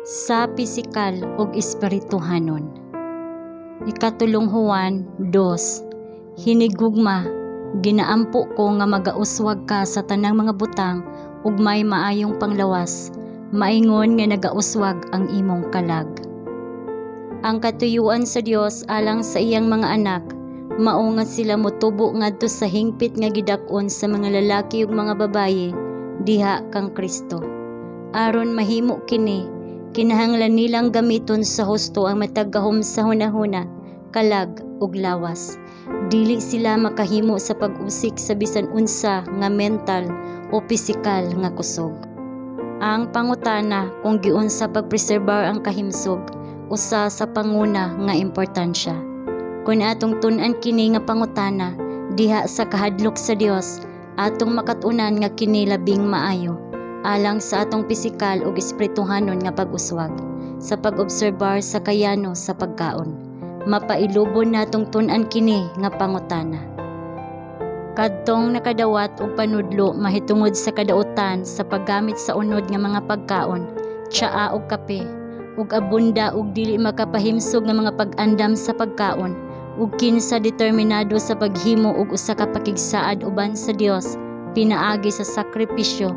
Sa pisikal ug espirituhanon. Ikatulong Juan 2. Hinigugma, ginaampo ko nga magauswag ka sa tanang mga butang ug may maayong panglawas, maingon nga nagauswag ang imong kalag. Ang katuyuan sa Dios alang sa iyang mga anak mao nga sila motubo ngadto sa hingpit nga gidak-on sa mga lalaki ug mga babaye diha kang Kristo. Aron mahimo kini, kinahanglan nilang gamiton sa husto ang matag gahom sa hunahuna, kalag ug lawas. Dili sila makahimo sa pag-usik sa bisan unsa nga mental o pisikal nga kusog. Ang pangutana kung giunsa pagpreserbar ang kahimsog usa sa panguna nga importansya. Kung atong tun-an kini nga pangutana diha sa kahadlok sa Dios, atong makat-unan nga kini labing maayo alang sa atong pisikal ug espirituhanon nga pag-uswag sa pag-obserbar sa kayano sa pagkaon. Mapailubon natong tun-an kini nga pangutana. Kadtong nakadawat og panudlo mahitungod sa kadautan sa paggamit sa unod nga mga pagkaon, tsaa ug kape, ug abunda og dili makapahimsog nga mga pag-andam sa pagkaon, ug kinsa determinado sa paghimo og usa ka pakigsaad uban sa Dios pinaagi sa sakripisyo,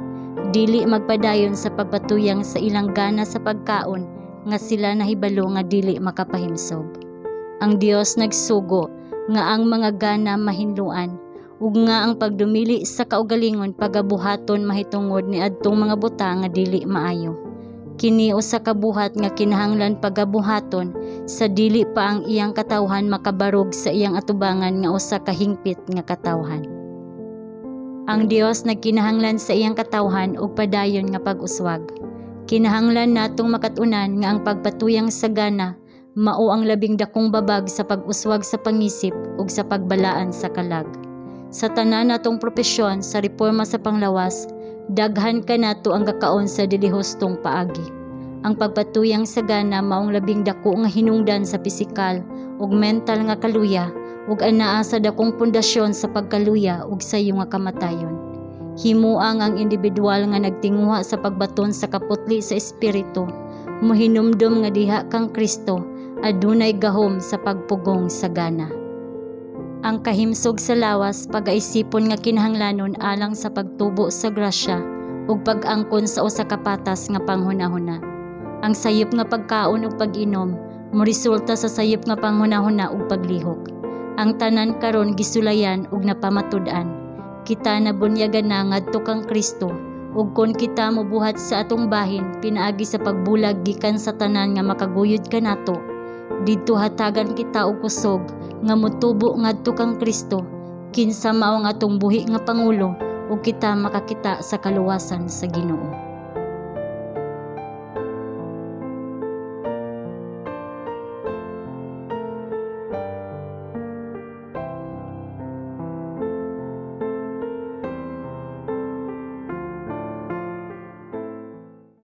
dili magpadayon sa pagpatuyang sa ilang gana sa pagkaon nga sila nahibalo nga dili makapahimsog. Ang Dios nagsugo nga ang mga gana mahinloan ug nga ang pagdumili sa kaugalingon pagabuhaton mahitungod niadtong mga butang nga dili maayo. Kini usa ka buhat nga kinahanglan pagabuhaton sa dili pa ang iyang katawhan makabarog sa iyang atubangan nga usa ka hingpit nga katawhan. Ang Dios nagkinahanglan sa iyang katawhan og padayon nga pag-uswag. Kinahanglan natong makat-unan nga ang pagpatuyang sa gana mao ang labing dakong babag sa pag-uswag sa pangisip ug sa pagbalaan sa kalag. Sa tanan natong propesyon sa reforma sa panglawas, daghan kanato ang gakaon sa dili hustong paagi. Ang pagpatuyang sa gana maong labing dako nga hinungdan sa pisikal ug mental nga kaluya ug anaa sa dakong pundasyon sa pagkaluya ug sayo nga kamatayon. Himoa nga ang individual nga nagtinguha sa pagbaton sa kaputli sa espiritu, mohinumdom nga diha kang Kristo adunay gahom sa pagpugong sa gana. Ang kahimsog sa lawas pagaisipon nga kinahanglanon alang sa pagtubo sa grasya ug pag-angkon sa usa ka patas nga panghunahuna. Ang sayop nga pagkaon ug pag-inom moresulta sa sayop nga panghunahuna ug paglihok. Ang tanan karon gisulayan ug napamatud-an. Kita nabunyagan na ngadto kang Kristo ug kon kita mobuhat sa atong bahin pinaagi sa pagbulag gikan sa tanan nga makaguyod kanato, didto hatagan kita og kusog nga motubo ngadto kang Kristo, kinsa mao ang atong buhi nga pangulo, ug kita makakita sa kaluwasan sa Ginoo.